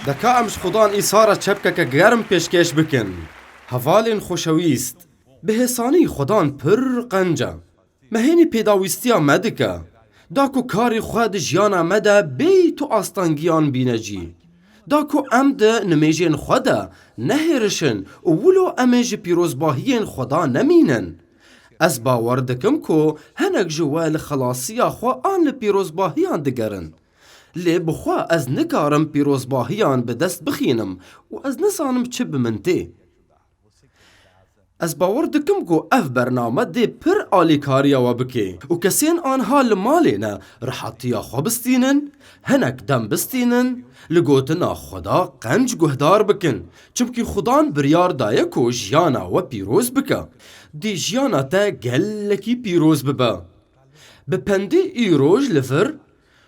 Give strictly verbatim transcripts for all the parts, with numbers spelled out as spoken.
Deka em ji Xudan Îsa re çepkeke germ pêşkêş bikin. Hevalên xoşewîst, bi hêsanî Xudan pir qenc e. Me hênî pêdawîstiya me dike. Da ku karê xwe di jiyana me de bêyî tu astengiyan bîne cî. Da ku em di nimêjên xwe de nehêrişin û wilo em ê ji pîrozbahiyên Xuda nemînin. Ez bawer dikim ku hinek ji we li xelasiya xwe an li pîrozbahiyan digerin. Lê bi xwe ez nikarim pîrozbahiyan bi dest bixînim û ez nizanim çi bi min tê. Ez bawer dikim ku ev bername dê pir alîkariya we bike û kesên anha li malê ne rihetiya xwe bistînin, hinek dem bistînin, li gotina Xuda qenc guhdar bikin, çimkî Xudan biryar daye ku jiyana we pîroz bike. Dê jiyana te gelekî pîroz bibe. Bi pendê îroj li vir,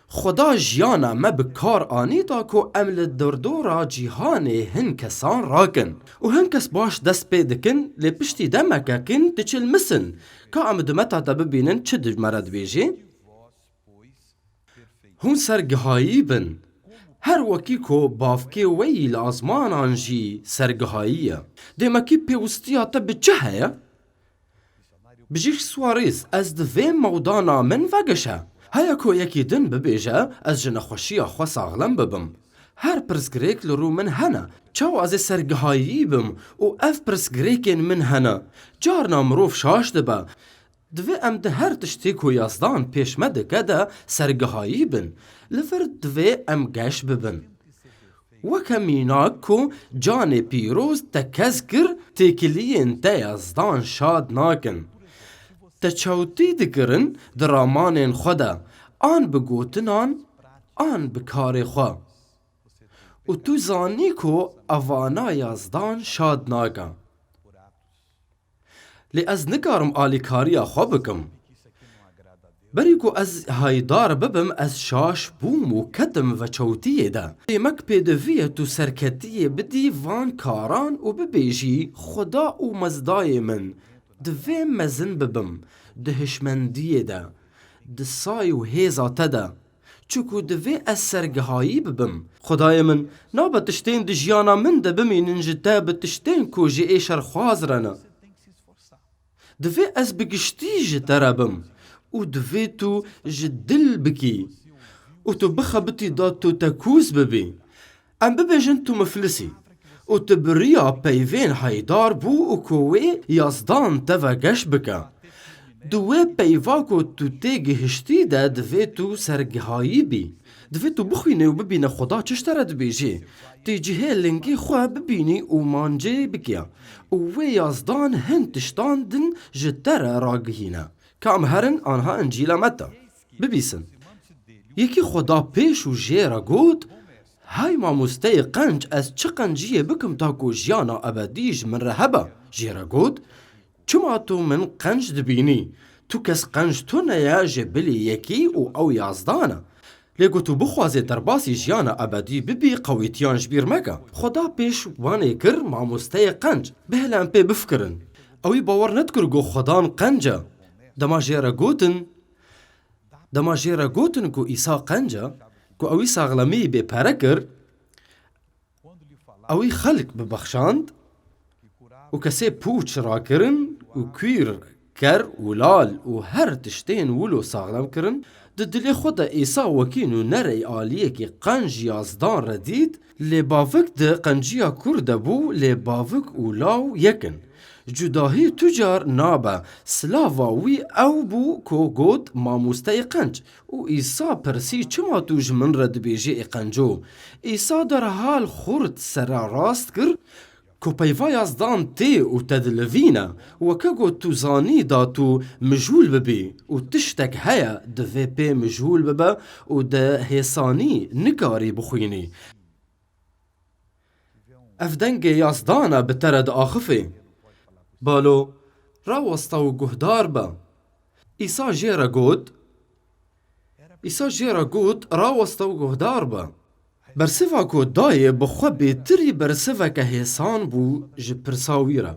Xuda jiyana me bi kar anî da ku em li dordora cîhanê hin kesan rakin. Û hin kes baş dest pê dikin, lê piştî demeke kin diçilmisin. Ka em di meta te bibînin çi di me re dibêjê? Hûn sergihayî bin. Her wekî ku bavkê we yî li azmanan jî sergihayî ye. Dêmekî pêwistiya te bi çi heye? Bijî Suarez, ez di vê mewdana min vegişe. Heya ku yekî din bibêje, ez ji nexweşiya xwe saxlem bibim. Her pirsgirêk li rû min hene. Çawa ez ê sergihayî bim û ev pirsgirêkên min hene? Carna mirov şaş dibe. Divê em di her tiştê ku Yazdan pêş me dike de sergihayî bin. Li vir divê em geş bibin. Weke mînak ku canê pîroz te kez kir, têkiliyên te Yazdan şad nakin. Te çewtî dikirin di ramanên xwe de, an bi gotinan, an bi karê xwe. Û tu zanî ku evana Yazdan şad nake. Lê ez nikarim alîkariya xwe bikim. Berî ku ez haydar bibim, ez şaş bûm û ketim veçewtiyê de. Dêmek pêdivî ye tu serketiyê bidî van karan û bibêjî, Xuda û Mezdayê min, divê mezin bibim di hişmendiyê de, di say û hêza te de. Çiku divê ez sergihayî bibim. Xwedayê min, nabe tiştên di jiyana min de bimînin ji te bi tiştên ku ji ê şerxwaz re ne. Divê ez bi giştî ji te re bim û divê tu ji dil bikî û tu bixebitî da tu tekûz bibî. Em bibêjin tu miflis î û tu bi riya peyvên haydar bû û ku wê Yazdan te ve geş bike. Di wê peyva ku tu tê gihiştî de divê tu sergihayî bî. Divê tu bixwînî û bibîne Xuda çi ji te re dibêjê. Tê cihê lingê xwe bibînî û mancê bike. Û wê Yazdan hin tiştan din ji te re ragihîne. Ka em herin anha Încîla Meta bibîsin. Yekî xwe da pêş û jê re got, Hay mamosteyê qenc, ez çi qenciyê bikim ta ku jiyana ebedî ji min re hebe? Jê re got, Çima tu min qenc dibînî? Tu kes qenc tune ye ji bilî yekî û ew Yazdan e. Lê ku tu bixwazê derbasî jiyana ebedî bibî, qewîtiyan ji bîr meke. Xweda pêş wanê kir mamosteyê qenc. Bihêle em pê bifikirin. Ewî bawer nedikir ku Xwedan qenc e. Dema jê re gotin, dema jê re gotin ku Îsa qenc e, ku ewî saxlemî bê pere kir, ewî xelk bibexşand û kesê pûç rakirin û kwîr, ker û lal û her tiştên wilo saxlem kirin, di dilê xwe de Îsa wekî nûnerey aliyekî qenc Yazdan re dît, lê bavik di qenciya kur de bû, lê bavik û law yek in. Cudahî tu car nabe, silava wî ew bû ku got, Mamosteyê qenc. Û Îsa pirsî, Çima tu ji min re dibêjî ê qenco? Îsa derhal xurt sererast kir ku peyva Yazdan tê û te dilivîne. Weke ku tu zanî da tu mijûl bibî û tiştek heye divê pê mijûl bibe û di hêsanî nikarî bixwînî. Ev dengê Yazdana bi te re diaxifê. Balo, raweste û guhdar be. Îsa jê re got, Îsa jê re got, Raweste û guhdar be. Bersiva ku dayê bi xwe bêtirî bersiveke hêsan bû ji pirsa wî re.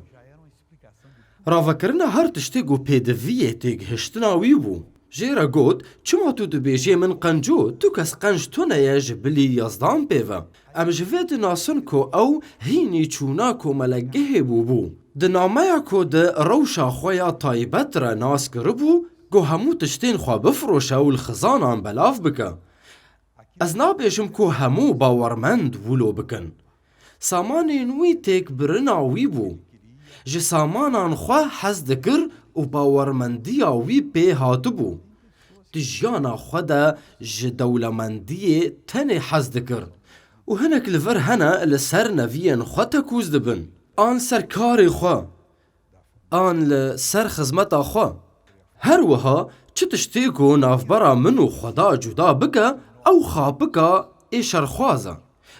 Ravekirina her tiştê ku pêdiviyê têgihiştina wî bû. Jê re got, çima tu dibêjê min qenco, tu kes qenc tune ye ji bilî Yazdan pê ve. Em ji vê dinasin ku ew hînî çûna komelegehê bûbû. Di nameya ku di rewşa xwe ya taybet re nas kiribû, ku hemû tiştên xwe bifiroşe û li xizanan belav bike. Ez nabêjim ku hemû bawermend wilo bikin. Samanên wî têkbirina wî bû. Ji samanan xwe hez dikir û bawermendiya wî pê hatibû. Di jiyana xwe de ji dewlemendiyê tenê hez dikir û hinek li vir hene li ser neviyên xwe tekûz dibin. An ser karê xwe, an li ser xizmeta xwe. Her wiha çi tiştê ku navbera min û Xweda cuda bike, ew xapika ê şerxwaz e.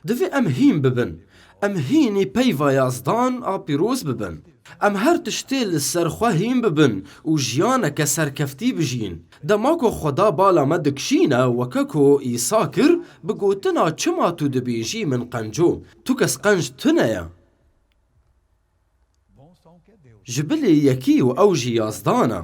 Divê em hîn bibin. Em hînî peyva Yazdan a pîroz bibin. Em her tiştê li ser xwe hîn bibin û jiyaneke serkeftî bijîn. Dema ku Xweda bala me dikişîne, weke ku Îsa kir, bi gotina çima tu dibêjî min qenco, tu kes qenc tune ye. Ji bilî yekî û ew jî Yazdan e.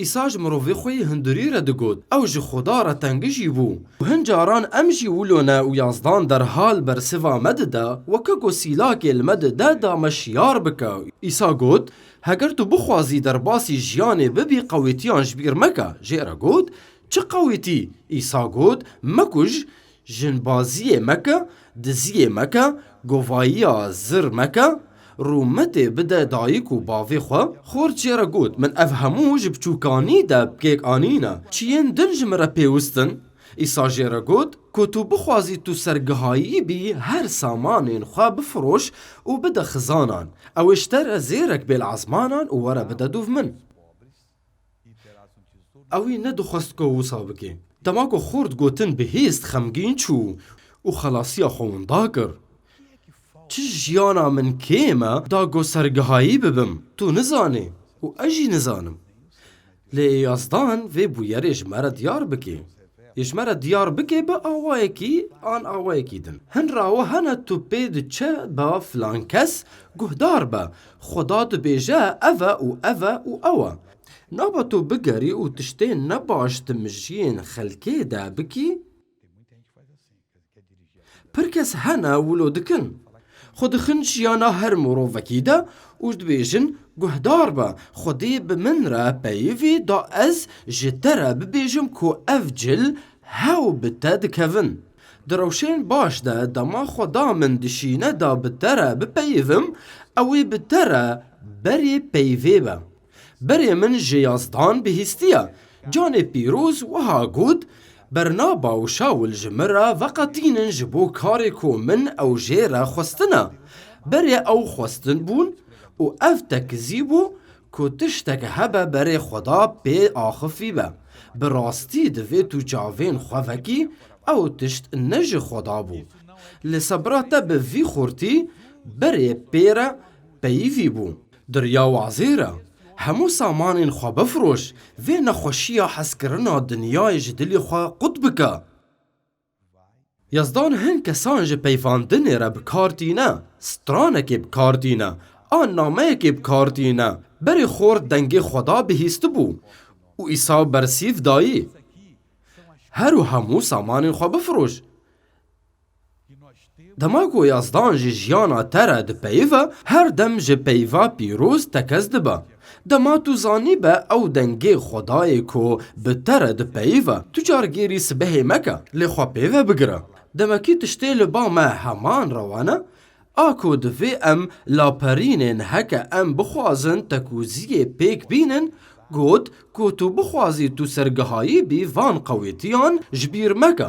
Îsa ji mirovê xwe yê hundirî re digot, ew ji Xweda re tengijî bû. Û hin caran em jî wilo ne û Yazdan derhal bersiva me dide, weke ku sîlakê li me dide da me şiyar bike. Îsa got, heger tu bixwazî derbasî jiyanê bibî, qewêtiyan ji bîr meke. Jê re got, çi qewêtî? Îsa got, mekuj, jinbaziyê meke, diziyê meke, govayiya zir meke, rûmetê bide dayik û bavê xwe. Xort jê re got, min ev hemû ji biçûkanî de bi kêk anîne. Çiyên din ji min re pêwist in. Îsa jê re got, ku tu bixwazî tu sergihayî bî, her samanên xwe bifiroş û bide xizanan. Ew ê ji te re zêrek bê li ezmanan û were bide dûv min. Ewî nedixwest ku wisa bike. Dema ku xort gotin bihîst, xemgîn çû û xelasiya xwe winda kir. Çi jiyana min kêm e da ku sergihayî bibim. Tu nizanî û ez jî nizanim. Lê Yazdan vê bûyerê ji me re diyar bike. Ê ji me re diyar bike bi awayekî an awayekî din. Hin rawa hene tu pê diçe ba filan kes guhdar be. Xweda dibêje ev e û ev e û ew e. Nabe tu bigerî û tiştên nebaş di mijiyên xelkê de bikî? Pir kes hene wilo dikin. Xwe dixin jiyana her mirovekî de û dibêjin, guhdar be, Xwedê bi min re peyivî da ez ji te re bibêjim ku ev cil hew bi te dikevin. Di rewşên baş de dema Xweda min dişîne da bi te re bipeyivim, ew ê bi te re berê peyvê be. Berê min ji Yazdan bihîstiye. Canê Pîroz wiha got, Bernaba û Şawil ji min re veqetînin ji bo karê ku min ew jê re xwestine. Berê ew xwestin bûn û ev tekizî bû ku tiştek hebe berê Xweda pê axifî be. Bi rastî divê tu çavên xwe vekî, ew tişt ne ji Xweda bû. Li sebra te bi vî xurtî berê pê re peyivî bû. Di riya wazê re, hemû samanên xwe bifiroş, vê nexweşiya hezkirina dinyayê ji dilê xwe qut bike. Yazdan hin kesan ji peyvandinê re bi kar tîne, stranekê bi kar tîne, an nameyekê bi kar tîne. Berê xort dengê Xweda bihîstibû û Îsa bersîv dayî. Her û hemû samanên xwe bifiroş. Dema ku Yazdan ji jiyana te re dipeyive, her dem ji peyva pîroz tekez dibe. Dema tu zanîbe ew dengê Xwedayê ku bi te re dipeyive, tu cargêrî sibehê meke, lê xwe pê ve bigire. Demekî tiştê li ba me heman rewa ne, a ku divê em laperînên heke em bixwazin tekûziyê pêk bînin, got ku tu bixwazî tu sergihayî bî van qewêtiyan ji bîr meke.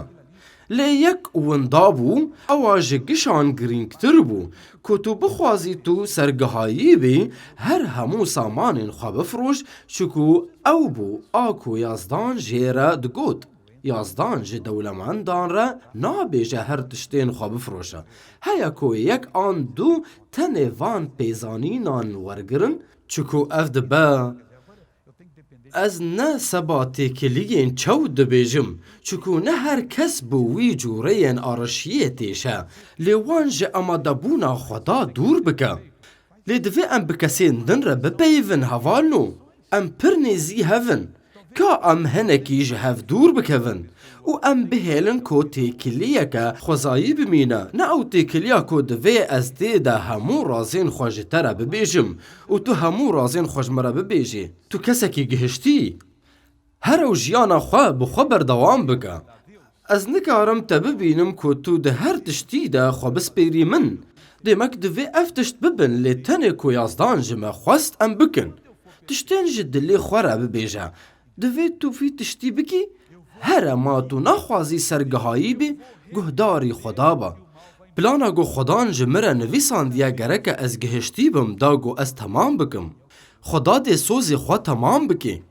Lê yek winda bû, ewa ji gişan girîngtir bû, ku tu bixwazî tu sergihayî bî, her hemû samanên xwe bifiroş, çiku ew bû a ku Yazdan jê re digot. Yazdan ji dewlemendan re nabêje her tiştên xwe bifiroşe. Heya ku yek an du tenê van pêzanînan wergirin, çiku ev dibe Ez ne seba têkiliyên çew dibêjim, çiku ne her kes bi wî cûreyên arişiyê têşe, lê wan ji amadebûna Xweda dûr bike. Lê divê em bi kesên din re bipeyivin, hevalno. Em pir nêzî hev in. Ka em hinekî ji hev dûr bikevin û em bihêlin ku têkiliyeke xwezayî bimîne, ne ew têkiliya ku divê ez tê de hemû razên xwe ji te re bibêjim û tu hemû razên xwe ji min re bibêjî. Tu kesekî gihiştî. Here û jiyana xwe bi xwe berdewam bike. Ez nikarim te bibînim ku tu di her tiştî de xwe bispêrî min. Demek divê ev tişt bibin, lê tenê ku Yazdan ji me xwest em bikin. Tiştên ji dilê xwe re bibêje. Divê tu vî tiştî bikî? Here ma tu naxwazî sergihayî bî, guhdarî Xweda be. Plana ku Xwedan ji min re nivîsandiye gereke ez gihiştî bim da ku ez temam bikim. Xweda dê sozê xwe temam bike.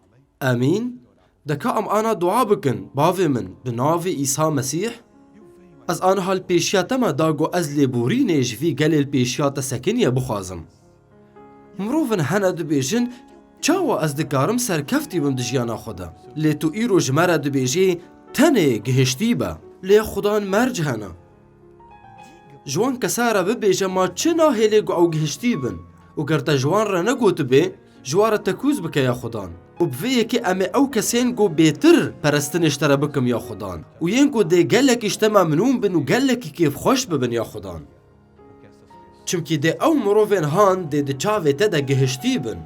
Emîn. De ka em ana dua bikin, Bavê min, bi navê Îsa Mesîh? Ez aniha li pêşiya te me da ku ez lêborînê ji vî gelê li pêşiya te sekiniye bixwazim. Mirovin hene dibêjin, çawa ez dikarim serkeftî bim di jiyana xwe de? Lê tu îro ji me re dibêjî, tenê gihiştî be. Lê Xudan merc hene. Ji wan kesa re bibêje, ma çi nahêlê ku ew gihiştî bin? Û ger te ji wan re negotibê, ji wan re tekûz bike ya Xudan. Û bi vê yekê em ê ew kesên ku bêtir perestinê ji te re bikim ya Xudan. Û yên ku dê gelekî ji te memnûn bin û gelekî kêfxweş bibin ya Xudan. Çimkî dê ew mirovên han dê di çavê te de gihiştî bin.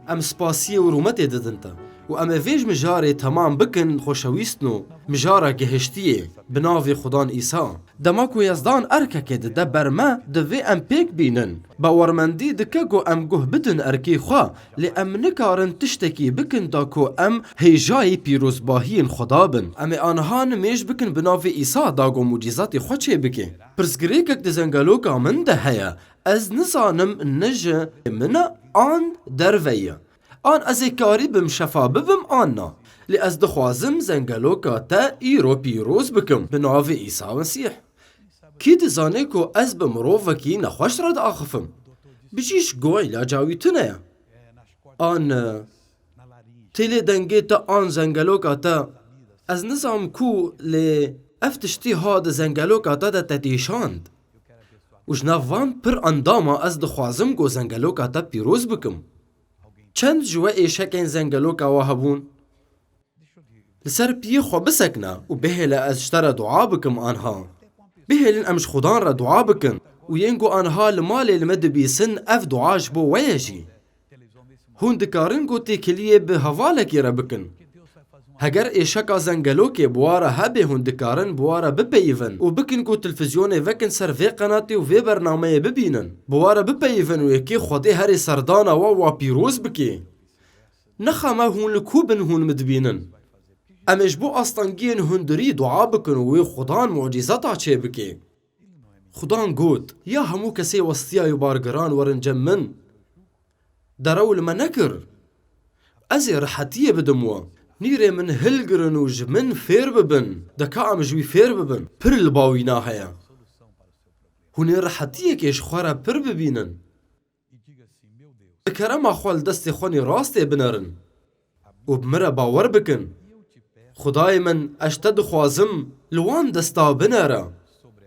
Em spasiyê û rûmetê didin te. Û em ê vê ji mijarê temam bikin, xoşewîstno, mijara gihiştiyê, bi navê Xudan Îsa. Dema ku Yazdan erkekê dide ber me, divê em pêk bînin. Bawermendî dike ku em guh bidin erkê xwe, lê em nikarin tiştekî bikin da ku em hêjayî pîrozbahiyên Xweda bin. Em ê aniha nimêj bikin bi navê Îsa da ku mucîzatê xwe çêbike. Pirsgirêkek di zengeloka min de heye. Ez nizanim ne ji min e an derve ye. An ez ê karî bim şefa bibim an na. Lê ez dixwazim zengeloka te îro pîroz bikim bi navê Îsa Mesîh. Kî dizane ku ez bi mirovekî nexweş re diaxifim? Bijîşk go îlaca wî tune ye. An, e, têlê dengê te an zengeloka te, ez nizam ku, lê ev tiştî ha di zengeloka te de te têşand. Û ji nav van pir endama ez dixwazim ku zengeloka te pîroz bikim. Çend ji we êşekên zengeloka we hebûn? Li ser piyê xwe bisekine û bihêle ez ji te re dua bikim anha. Bihêlin em ji Xudan re dua bikin û yên ku anha li malê li me dibîsin ev dua ji bo we ye jî. Hûn dikarin ku têkiliyê bi hevalekî re bikin. Heger êşeka zengelokê bi wa re hebe hûn dikarin bi wa re bipeyivin û bikin ku tilfizyonê vekin ser vê qenatê û vê bernameyê bibînin. Bi wa re bipeyivin û yekê Xwedê herê serdana we wa pîroz bike. Nexeme hûn li ku bin hûn min dibînin. Em ê ji bo astengiyên hundirî dua bikin û wê Xudan mucîzeta çêbike. Xudan got, ya hemû kesê westiya û bargiran werin cem min. Derew li me nekir. Ez ê rihetiyê bidim we. Nîrê min hilgirin û ji min fêr bibin. De ka em ji wî fêr bibin. Pir li ba wîna heye. Hûn ê rihetiyekê ji xwe re pir bibînin. Bi kerema xwe li destê xwe nê rastê binerin û bi min re bawer bikin. Xwedayê min, ez ji te dixwazim, li wan desta binere.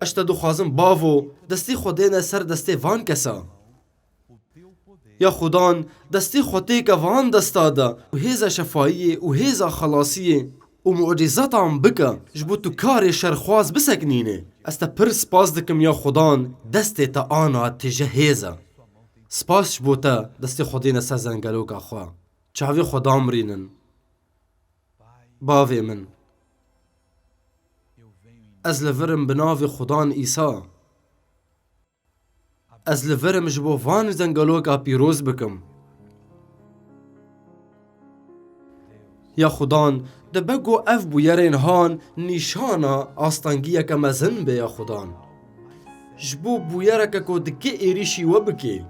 Ez ji te dixwazim, Bavo, destê xwe dêne ser destê van kesa. Ya Xudan, destê xwe têke van desta de û hêza şefayiyê û hêza xelasiyê û mucîzatan bike, ji bo tu karê şerxwaz bisekinînê. Ez te pir spas dikim ya Xudan, destê te ana tije hêz e. Spas ji bo te, destê xwe dêne ser zengeloka xwe. Çavê xwe damirînin. Bavê min. Ez li vir im bi navê Xudan Îsa. Ez li vir im ji bo van zengeloka pîroz bikim. Ya Xudan, dibe ku ev bûyerên han nîşana astengiyeke mezin be ya Xudan. Ji bo bûyereke ku dike êrîşî we bike.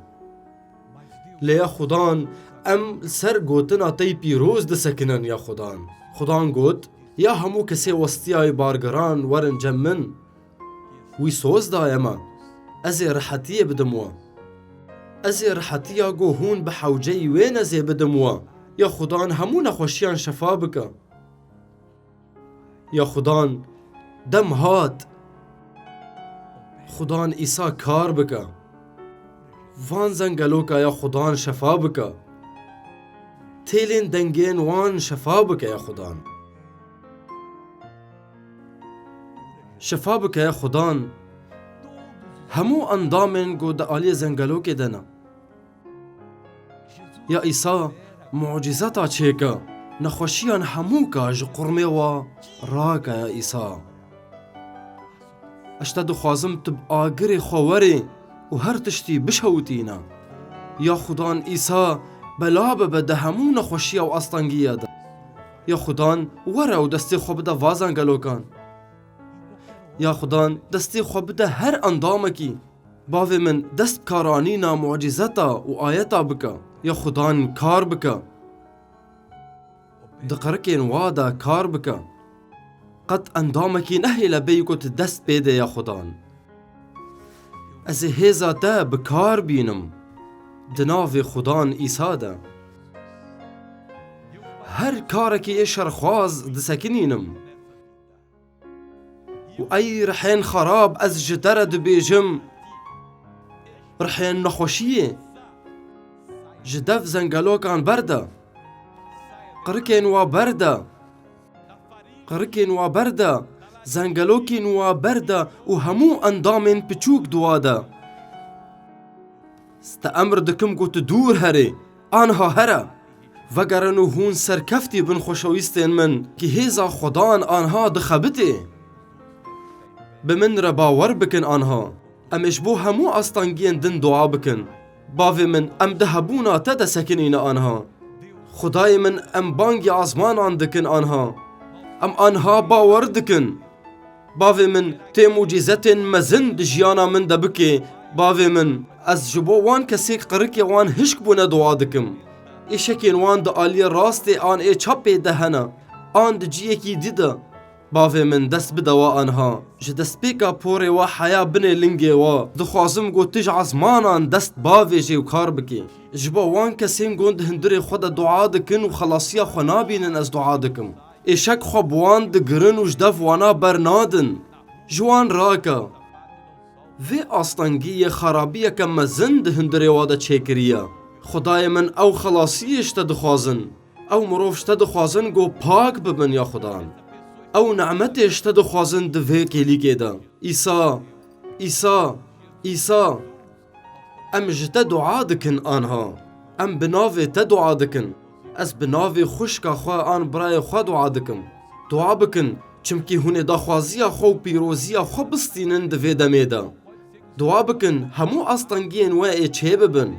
Lê ya Xudan, em li ser gotina te yî pîroz disekinin ya Xudan. Xudan got, ya hemû kesê westiya wî bargiran werin cem min. Wî soz daye me. Ez ê rihetiyê bidim we. Ez ê rihetiya ku hûn bi hewceyî wê nezê bidim we. Ya Xudan hemû nexweşiyan şefa bike. Ya Xudan, dem hat. Xudan Îsa kar bike. Van zengeloka ya Xudan şefa bike. Têlên dengên wan şefa bike ya Xudan. Şefa bike ya Xudan. Hemû endamên ku di aliyê zengelokê de ne. Ya Îsa, mucîzeta çêke, nexweşiyan hemû ka ji qurmê wa rake ya Îsa. Ez te dixwazim tu bi agirê xwe werê û her tiştî bişewitîne. Ya Xudan Îsa bela bibe di hemû nexweşiya û astengiya de. Ya Xudan were û destê xwe bide va zengelokan. Ya Xudan destê xwe bide her endamekî. Bavê min dest bi karanîna mucîzeta û ayeta bike. Ya Xudan kar bike. Di qirikên wa de kar bike. Qet endamekî nehêle bêyî ku tu dest pê de ya Xudan. Ez ê hêza te bi kar bînim. Di navê Xudan Îsa de. Her karekî ê şerxwaz disekinînim. Û ey rihên xerab, ez ji te re dibêjim, rihên nexweşiyê ji dev zengelokan berde. Qirikên wa berde. Qirikên wa berde. Zengelokên wa berde û hemû endamên piçûk di wa de. Ez te emr dikim ku tu dûr herê, anha here. Vegerin û hûn serkeftî bin xweşewîstên min, ki hêza Xudan anha dixebitê. Bi min re bawer bikin anha. Em ê ji bo hemû astengiyên din dua bikin. Bavê min, em di hebûna te de sekinîne anha. Xwedayê min, em bangî azmanan dikin anha. Em anha bawer dikin. Bavê min, tê mucîzetên mezin di jiyana min de bikê. Bavê min, ez ji bo wan kesên qirikê wan hişk bûne dua dikim. Êşekên wan di aliyê rastê an ê çepê de hene, an di ciyekî dî de. Bavê min, dest bide wa anha. Ji destpêka porê wa heya binê lingê wa. Dixwazim ku tu ji ezmanan dest bavêjê û kar bikê. Ji bo wan kesên ku di hundirê xwe de dua dikin û xelasiya xwe nabînin ez dua dikim. Êşek xwe bi wan digirin û ji dev wana bernadin. Ji wan rake. Vê astengiyê xerabiyeke mezin di hundirê wa de çêkiriye. Xwedayê min, ew xelasiyê ji te dixwazin. Ew mirov ji te dixwazin ku pak bibin ya Xudan. Ew nemetê ji te dixwazin di vê kêlîkê de. Îsa, Îsa, Îsa. Em ji te dua dikin anha. Em bi navê te dua dikin. Ez bi navê xwişka xwe an birayê xwe dua dikim. Dua bikin, çimkî hûn ê daxwaziya xwe û pîroziya xwe bistînin di vê demê de. Dua bikin, hemû astengiyên we ê çêbibin.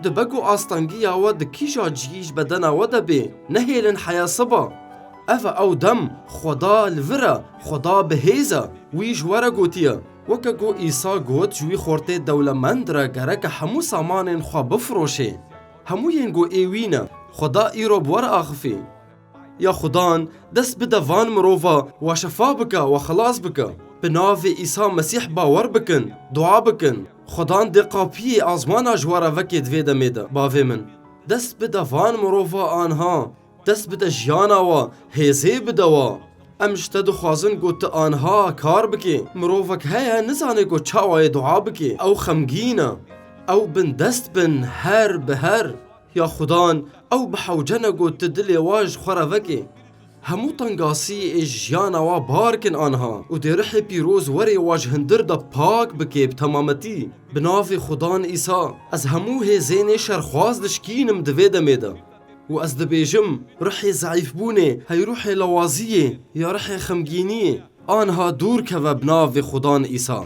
Dibe ku astengiya we di kîja cihî ji bedena we de bê, nehêlin heya siba. Ev e ew dem, Xweda li vir e, Xweda bi hêz e. Wî ji we re gotiye, weke ku Îsa got ji wî xortê dewlemend re gereke hemû samanên xwe bifiroşê. Hemû yên ku ê wî ne, Xweda îro bi we re axifî. Ya Xudan, dest bide van mirova, wa şefa bike, wa xelas bike. Bi navê Îsa Mesîh bawer bikin, dua bikin. Xudan dê qapiyê azmana ji we re vekê di vê demê de, bavê min. Dest bide van mirova anha, dest bide jiyana we, hêzê bide we. Em ji te dixwazin ku tu anha kar bikê. Mirovek heye nizane ku çawa yê dua bikê. Ew xemgîn e. Ew bindest bin her bi her. Ya Xudan, ew bi hewce ne ku tu dilê wa ji xwe re vekê. Hemû tengasiyê ê ji jiyana wa bar kin anha û dê rihê pîroz werê wa ji hundir de pak bikê bi temametî. Bi navê Xudan Îsa, ez hemû hêzên ê şerxwaz dişkînim di vê demê de. Û ez dibêjim, rihê zeîfbûnê, hey rihê lewaziyê, ya rihê xemgîniyê, anha dûr keve bi navê Xudan Îsa.